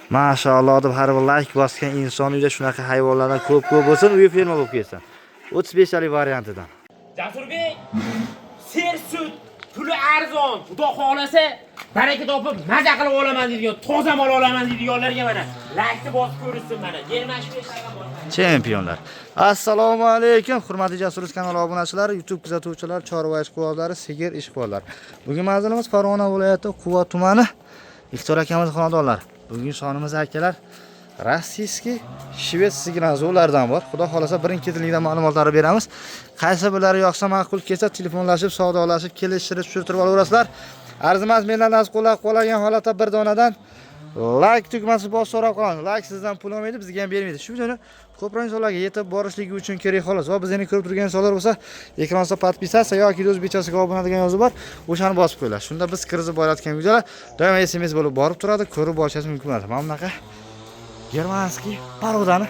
Mashalloh deb har bir like bosgan inson uyda shunaqa hayvonlardan ko'p-ko'p bo'lsin, uyi ferma bo'lib ketsin. 35 talik variantidan. Jasurbek, ser sut, puli arzon, xudo xohlasa baraka topib maza qilib olaman deydigan, toza mol olaman deydiganlarga mana laykni bosib ko'rishsin mana. 25 raqam. Chempionlar. Assalomu alaykum, hurmatli Jasur kanali obunachilari, YouTube kuzatuvchilari, chorva ishqibozlari, sigir ishqibozlari. Bugun manzilimiz Farg'ona viloyati Quva tumani, Ixtiyor akamiz xonadonlari. Bugun sonimiz akalar российский shved sigirlardan bor. Xudo xolasa birin-ketinlikdan ma'lumotlarni beramiz. Qaysi birlari yoqsa, ma'qul kelsa, telefonlashib, savdolashib, kelishtirib, tushirtirib olaverasizlar. Arzimas mendan qo'llab qolgan holatda bir donadan like tugmasi bosib so'rab qolamiz. Like sizdan pul olmaydi, bizga ham bermaydi. Shu videoni ko'proq insonlarga yetib borishligi uchun kerak xolos. Va bizani ko'rib turgan insonlar bo'lsa, ekronda подписаться yoki o'zbekchasiga obuna degan yozuv bor, o'shani bosib qo'yinglar. Shunda biz kirgizib borayotgan videolar doim SMS bo'lib borib turadi, ko'rib borishingiz mumkin bo'ladi. Mana bunaqa германский порода ni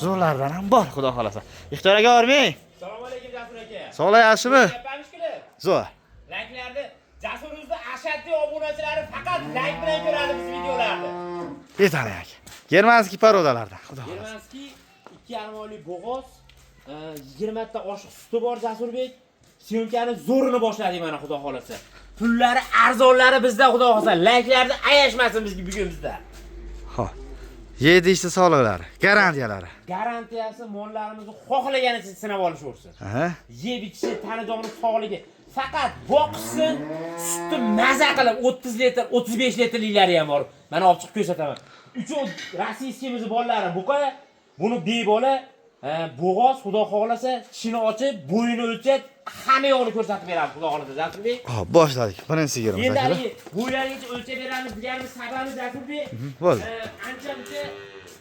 zo'rlaridan ham bor, xudo xolasa. Ixtiyor aka, bormang. Assalomu alaykum, Jasur aka. Sog'lik, yaxshimi? Gapamishkilar. Zo'r. Layklarni Jasuruzni ashaddiy obunachilari faqat layk bilan ko'radi biz videolarni. Yetadi aka. Германский порода lardan, xudo xolasa. Германский 2,5 oylik bo'g'oz, 20 ta oshiq suti bor, Jasurbek. Съёмка ni zo'rini boshladik mana, xudo xolasa. Pullari arzonlari bizda, xudo xolasa. Layklarni ayashmasin bizga bugun bizda. Xo'p. Yedi ishda soliqlari, garantiyalari. Garantiyasi, mollarimizni xohlaganicha sinab olishaversin. Yeb ichishi, tani joni sog'ligi. Faqat boqishsin, sutni maza qilib 30 litr, 35 litrliklari ham bor. Mana olib chiqib ko'rsataman. Uch российский mizni bolalari buqa, buni bebola, bo'g'oz, xudo xohlasa, tishini ochib, bo'yini o'lchab, hamma yo'g'ini ko'rsatib beramiz, xudo xohlasa, Jasurbek. Xo'p, boshladik. Birinchi sigirimiz Endi akalar. Haligi bo'ylarigacha o'lchab beramiz deganimiz sababi, Jasurbek, Bo'ldi. Ancha muncha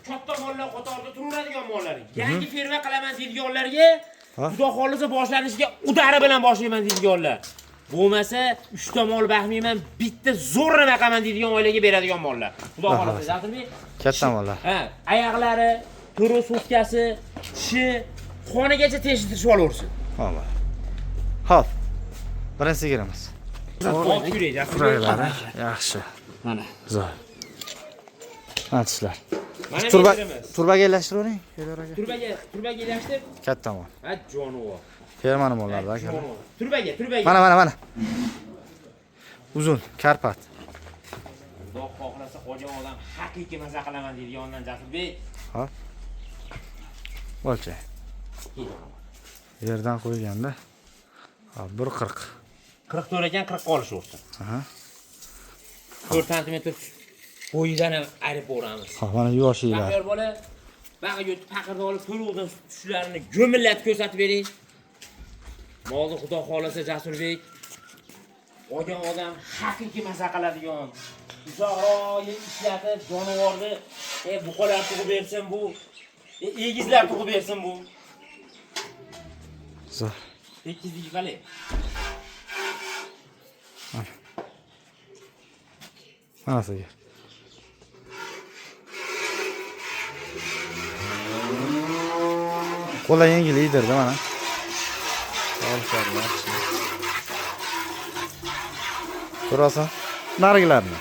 katta mollar qatorida turaveradigan mollar. Yangi ferma qilaman deydiganlarga, xudo xohlasa, boshlanishiga udari bilan boshlayman deydiganlar. Bo'lmasa, 3 ta mol baxmayman, bitta zo'rni baqaman deydigan oilaga beradigan mollar. Xudo xohlasa, Jasurbek. Katta mollar. Ha, oyoqlari, to'ri sutkasi, tishi, xonagacha tekshirtirib olaversin. Xo'p. Xo'p. Birinchi sigirimiz. Olib yuring, Jasurbek. Chiroylari yaxshi. Mana. Zo'r. Mana tishlar. Mana Turba metrimiz. Turbaga ilashtiravering. Kelar aka. Turbaga ilashtir. Katta mol. Ha, jonivor. Fermani mollarida akalar. Jonivor. Turbaga, turbaga. Mana, mana, mana. Uzun, Karpat. Xudo xohlasa, olgan odam haqiqiy maza qilaman deydigandan, Jasurbek. Hop. Bo'lcha. Yerdan qo'yganda hop, 1.40. 44 ekan, 40 qolishaversin. Aha. 4 santimetr bo'yidan ham ayirib boramiz. Hop, mana yuvoshliklar. Baxtiyor bola, bag'iga o'tib paqirni olib, to'ruvdan tushlarini go'millatib ko'rsatib bering. Molni, xudo xohlasa, Jasurbek, olgan odam haqiqiy maza qiladigan. Uzoqroq yil ishlatib, jonivorni buqalar tug'ib bersin bu, egizlar tug'ib bersin bu. Zo'r. Tekizligi qalay? Mana sigir. Qo'llar yengil yedirdi mana. Olishlar yaxshi. Ko'rasan? Narigilarni.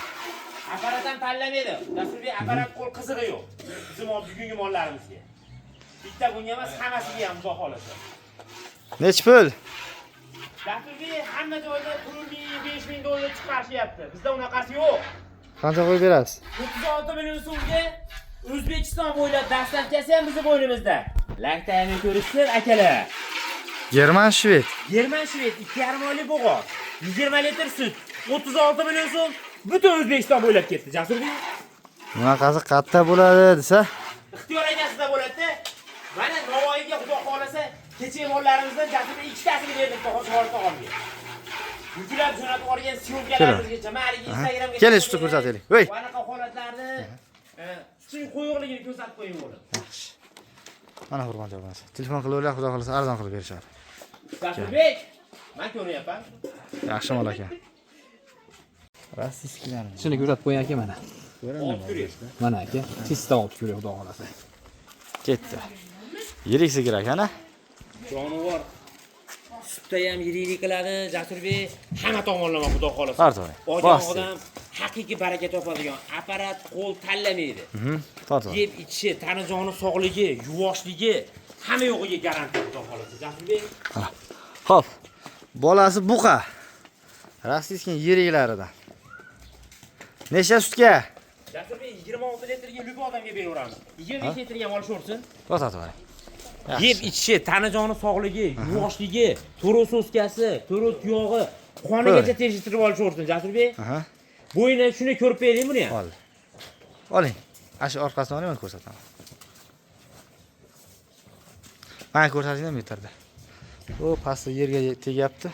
Apparat ham tanlamaydi. Jasurbek, apparat qo'l qizig'i yo'q. Bizim bugungi mollarimizga. Bitta bunga emas, hammasiga ham, xudo xohlasa. Nechi pul? Jasurbek, hamma joyda 4 ming, 5 ming dollar chiqarishyapti. Bizda unaqasi yo'q. Qancha qo'yib berasiz? 36 million so'mga O'zbekiston bo'ylab доставка si ham bizni bo'ynimizda. Laktayni ko'rishsin, akalar. German shved. German shved, 2,5 oylik bo'g'oz, 20 litr sut, 36 million so'm, butun O'zbekiston bo'ylab ketdi, Jasurbek. Bunaqasi qatta bo'ladi desa, Ixtiyor akasida bo'ladi. Mana Navoiyga, xudo xohlasa, kecha mollarimizdan, Jasurbek, ikkitasini berdik Tohir tog'amga. Yuklab jo'natib yuborgan съёмка larimizgacha, mana haligi Instagramga. Keling, sutni ko'rsataylik. Voy. Anaqa holatlarni, sutning qo'yuqligini ko'rsatib qo'ying, o'g'lim. Yaxshi. Mana, hurmatli obunachi. Telefon qilaverlar, xudo xohlasa arzon qilib berishadi. Jasurbek, man ko'ryapman. Yaxshi mol ekan. Российский larni. Shuni ko'rsatib qo'ying, aka, mana. Olib ko'ring. Mana, aka, чисто olib ko'ring, xudo xohlasa. Ketdi. Yirik sigir ekan, a? Jonivor. Sutda ham yiriklik qiladi, Jasurbek, hamma tomonlama xudo xolasa. Tortavering. Olgan odam haqiqiy baraka topadigan apparat qo'l tanlamaydi. Tortavering. Yeb ichishi, tani joni sog'ligi, yuvoshligi hamma yo'g'iga garantiya xudo xolasa. Jasurbek. Xo'p. Bolasi buqa. Rossiyskiy yiriklaridan. Necha sutga? Jasurbek 26 litrga lupa odamga beraveramiz. 25 litrga ham olishaversin. To'xtatavering. Yeb ichishi, tani joni sog'ligi, yuvoshligi, to'rov so'skasi, to'rov tuyog'i, qonigacha tekshirib olishaversin Jasurbek. Bo'yni shuni ko'rib bering buni ham. Ol. Oling. Ana shu orqasini oling, men ko'rsataman. Mana ko'rsating ham yetardi. Bu pastda yerga tegyapti.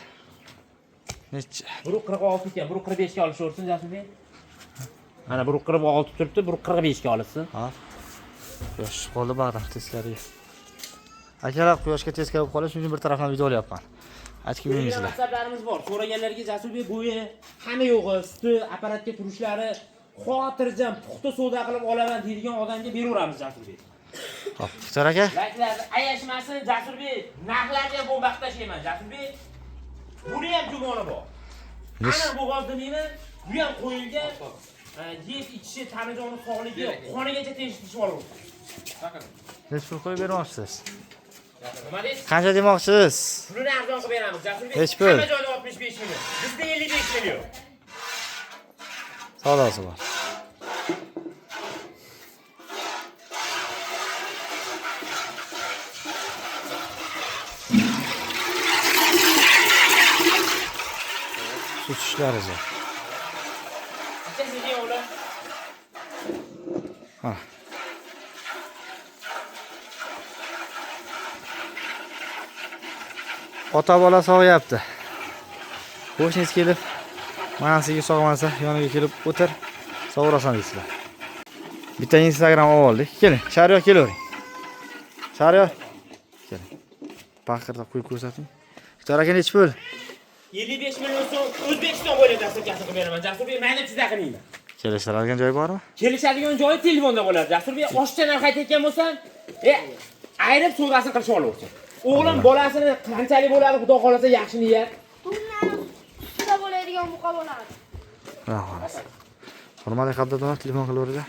Necha? 1.46 ekan, 1.45 ga olishaversin Jasurbek. Mana 1.46 turibdi, 1.45 ga olishsin. Ha. Quyosh tushib qoldi bag'dan teskariga. Akalar quyoshga teskari bo'lib qoldi, shuning uchun bir tarafdan video olyapman. Achki bilmaysizlar. Maksatlarimiz bor. So'raganlarga Jasurbek bo'yi, hamma yo'g'i, suti, apparatga turishlari xotirjam, puxta savdo qilib olaman deydigan odamga beraveramiz Jasurbek. Xo'p, Viktor aka. Layklarni ayashmasin Jasurbek, narxlarni ham bomba qilib tashlayman Jasurbek. Buni ham gumoni bor. Ana bo'g'oz demayman, bu ham qo'yilgan. Yeb ichishi, tani joni sog'ligi, qonigacha tekshirib olaversin. Necha pul qo'yib bermoqchisiz? Nima deysiz? Qancha demoqchisiz? Pulini arzon qilib beramiz Jasurbek. Necha pul? Hamma joyda 65 million. Bizda 55 million. Savdosi bor. Sut ishlari zo'r. Qancha o'g'lim? Mana. Ota bola sog'yapti. Qo'shningiz kelib, manasiga sog'masa, yoniga kelib o'tir, sog'rasan deysizlar. Bitta Instagram oldik. Keling, Shahriyor kelavering. Shahriyor. Keling. Paqirda qo'yib ko'rsating. Viktor aka necha pul? 55 million so'm O'zbekiston bo'ylab dasturxon qilib beraman. Jasurbek, mayli juda qilmayman. Kelishtiradigan joy bormi? Kelishadigan joyi telefonda bo'ladi. Jasurbek, oshcha narx aytayotgan bo'lsam, ayirib savdosini qilishib olaversin. O'g'lim bolasini qanchalik bo'ladi, xudo xolasa yaxshi niyat. Bundan ustida bo'ladigan buqa bo'ladi. Xudo xolasa. Hurmatli qadrdonlar, telefon qilaveringlar.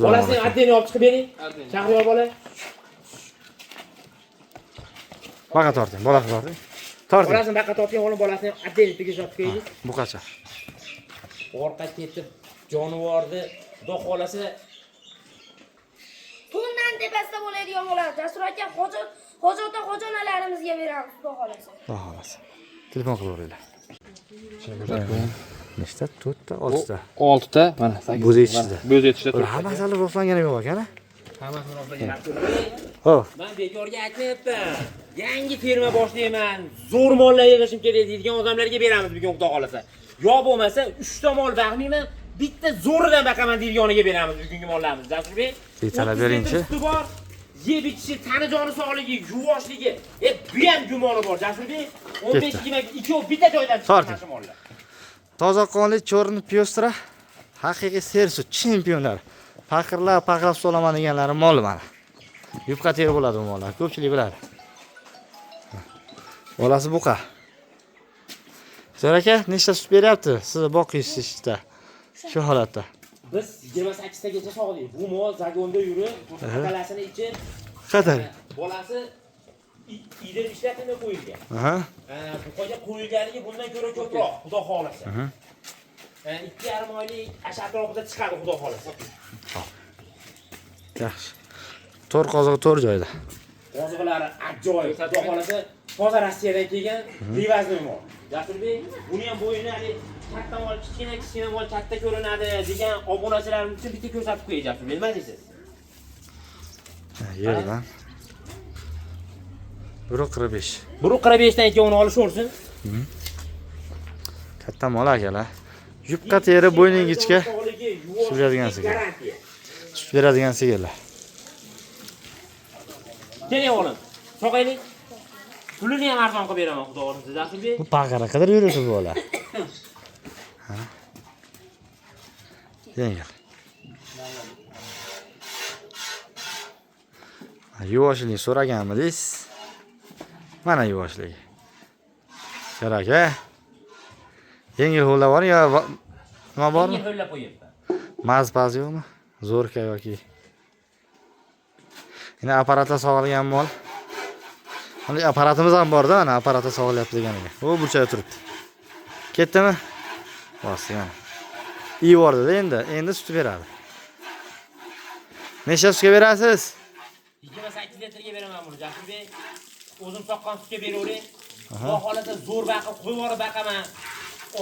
Bolasini отдельно olib chiqib bering. Shahriyor bola. Baqa torting, bolasini torting. Torting. Bolasini baqa torting, o'g'lim bolasini отдельно tugishib qo'yaylik. Buqacha. Orqa ketib jonivorni xudo xolasa Bundan tepasida bo'ladigan bo'ladi. Jasur aka hoji ota hoji onalarimizga beramiz xudo xolasa. Xudo xolasa. Telefon qilaveringlar. Shuni ko'rsatib qo'ying. Nechta? 4 ta, 6 ta. 6 ta, mana 8. Bo'z yetishdi. Bo'z yetishdi. Hammasi hali rostlangan yo'q ekan, a? Hammasi rostlangan. Xo'p, Men bekorga aytmayapman. Yangi firma boshlayman, zo'r mollar yig'ishim kerak deydigan odamlarga beramiz bugun xudo xolasa. Yo bo'lmasa 3 ta mol baqmayman, bitta zo'ridan baqaman deydiganiga beramiz bugungi mollarimizni. Jasurbek, Detallar beringchi. Suti bor, yeb ichishi, tani joni sog'ligi, yuvoshligi. Bu ham gumoni bor Jasurbek. 15-20 ikkov bitta joydan Torting. chiqqan shu mollar. Toza qonli cho'rni piostra haqiqiy sersu chempionlar. Paqirlar, paqirlab solaman deganlari mol mana. Yupqa teri bo'ladi bu mollar, ko'pchilik biladi. Bolasi buqa. Zo'r aka, nechta sut beryapti? Siz boqiysiz ishda. Shu holatda. Biz 28 tagacha sog'dik. Bu mol zagonda yurib, atalasini ichib, Qatar. bolasi idirib ishlatilmay qo'yilgan. Aha. Buqaga qo'yilganligi bundan ko'ra ko'proq, xudo xolasa. 2,5 oylik asha atrofida chiqadi, xudo xolasa. Yaxshi. To'rt qozig'i to'rt joyda. Qoziqlari ajoyib, xudo xolasa. Toza Rossiyadan kelgan привозной mol. Jasurbek, buni ham bo'yini hali katta mol, kichkina kichkina mol katta ko'rinadi degan obunachilarimiz uchun bitta ko'rsatib qo'yay Jasurbek, nima deysiz? Yerdan. 1.45. 1.45 dan ikkovini olishaversin. Katta mol akalar. Yupqa teri bo'yni ingichka Sug'uradigan sug'uradigan sigir. Sut beradigan sigirlar. Keling o'g'lim. Sog'aylik. Pulini ham arzon qilib beraman, xudo xohlasa, Jasurbek. Bu paqira qidirib yuribdi bu bola. Ha? Yengil. Yuvvoshlikni so'raganmidingiz? Mana yuvvoshligi. Kerak, a? Yengil ho'lla bor yo nima bormi? Yengil ho'llab qo'yibman. Maz-paz yo'qmi? Zo'rka yoki. Endi apparatlar sog'ilgan mol. Mana apparatimiz ham bor-da, ana apparatlar sog'ilyapti deganiga. U burchakda turibdi. Ketdimi? Bosdi mana. Iyvordi-da endi, endi sut beradi. Necha sutga berasiz? 28 litrga beraman buni, Jasurbek. O'zim soqqan sutga beravering. Xudo xolasa zo'r baqib, qo'yib yuborib baqaman.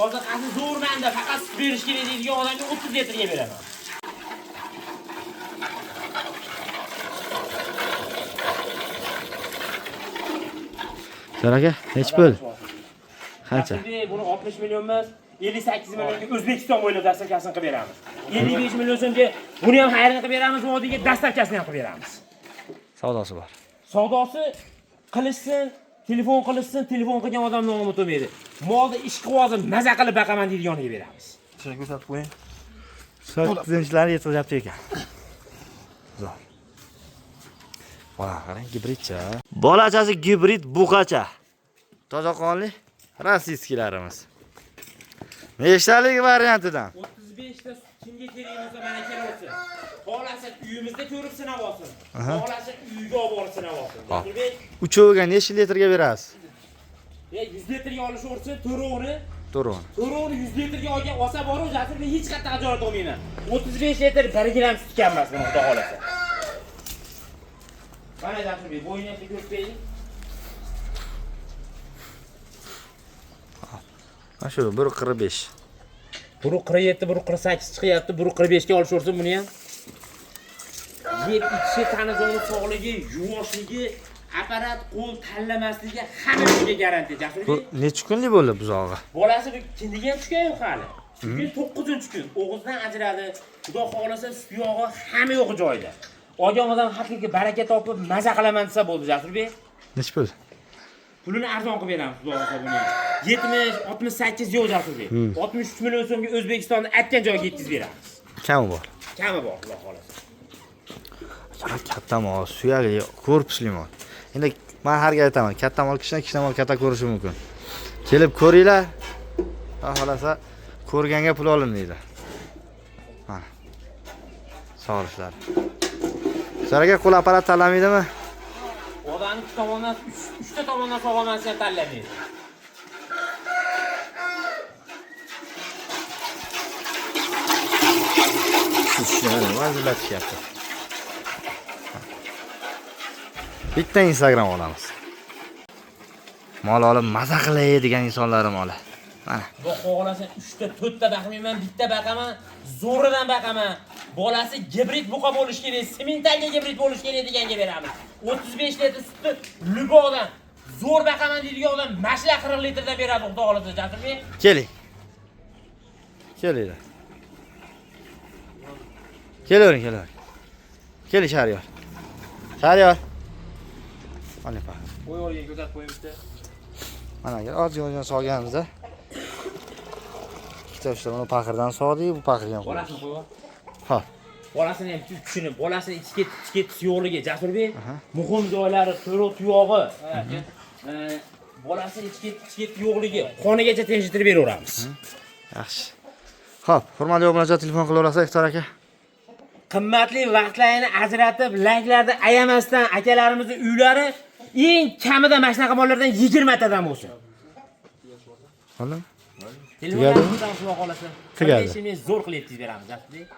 Oziqasi zo'rmanda, faqat sut berish kerak deydigan odamga 30 litrga beraman. Shular aka, nechi pul? Qancha? Jasurbek, buni 60 million emas, 58 millionga O'zbekiston bo'ylab dastakasini qilib beramiz. 55 million so'mga buni ham xayrini qilib beramiz, vodiyga dastakasini ham qilib beramiz. Savdosi bor. Savdosi qilishsin, telefon qilishsin, telefon qilgan odam nomi o'tmaydi. Molni ishqibozi maza qilib baqaman deydiganiga beramiz. Shuni ko'rsatib qo'ying. Sakkizinchilarni yetkazyapti ekan. Zo'r. Bola qarang, gibridcha. Bolachasi gibrid buqacha. Toza qonli rossiyskilarimiz. Nechtalik variantidan? 35 ta sut kimga kerak bo'lsa mana kelaversin. Xohlasa uyimizda ko'rib sinab olsin. Xohlasa uyga olib borib sinab olsin. Jasurbek, Uchoviga necha litrga berasiz? 100 litrga olishaversin, to'rovini. To'rovini. To'rovini 100 litrga olgan olsa boru Jasurbek hech qayerda ajoyib olmayman. 35 litr 1 gram sut kam emas buni xudo xolasa. Mana Jasurbek, bo'yni ham ko'rib bering. Mana shu 1.45. 1.47, 1.48 chiqyapti, 1.45 ga olishaversin buni ham. Yeb ichishi, tanazoni sog'ligi, yuvoshligi, apparat qo'l tanlamasligi hamma yo'lga garantiya Jasurbek. Bu necha kunlik bo'ldi buzog'i? Bolasi bu kindiga ham tushgan yo'q hali. Bugun 9-kun o'g'izdan ajradi. Xudo xolasa sut yog'i hamma yo'q joyida. Olgan odam haqiqiy baraka topib maza qilaman desa bo'ldi Jasurbek. Necha pul? Pulini arzon qilib beramiz xudo xolasa buni. 70, 68 yo'q Jasurbek. 63 million so'mga O'zbekistonni aytgan joyiga yetkazib beramiz. Kami bor. Kami bor xudo xolasa. Katta mol, suyakli, korpusli mol. Endi men har gal aytaman, katta mol kichkina, kichkina mol katta ko'rishi mumkin. Kelib ko'ringlar. Xudo xolasa ko'rganga pul olinmaydi. Mana. Sog'liqlar. Shularga qo'l apparat tanlamaydimi? Odamni ikki tomondan, uchta tomondan sog'aman desa ham tanlamaydi. Vazirlatishyapti. Bitta Instagram olamiz. Mol olib maza qilay degan insonlar moli. Mana. Bu xohlasa 3 ta 4 ta baqmayman, bitta baqaman, zo'ridan baqaman. Bolasi gibrid buqa bo'lish kerak, sementalga gibrid bo'lish kerak deganga beramiz. 35 litr sutni lubodan zo'r baqaman deydigan odam mashla 40 litrdan beradi xudo xolasa Jasurbek. Keling. Kelinglar. Kelavering, kelavering. Keling Shahriyor. Shahriyor. Oling paxta. Qo'y olgan ko'rsatib qo'ying bitta. Mana agar ozgina solganimizda ikkita uchta buni paxirdan soldik, bu paxirga ham qo'yamiz. Bolasini qo'yib. Xo'p. Bolasini ham tushunib, bolasini ichki ketisi yo'qligi Jasurbek. Muhim joylari, to'roq tuyog'i. Bolasini ichki ketisi yo'qligi, qonigacha tekshirib beraveramiz. Yaxshi. Xo'p, hurmatli obunachilar, telefon qilaverasiz Ixtiyor aka. Qimmatli vaqtlarini ajratib, layklarni ayamasdan akalarimizning uylari eng kamida mana shunaqa mollardan 20 tadan bo'lsin. Bo'ldimi? Telefonlarni xudo xolasa. Tugadi. 45 ming zo'r qilib yetkazib beramiz, Jasurbek.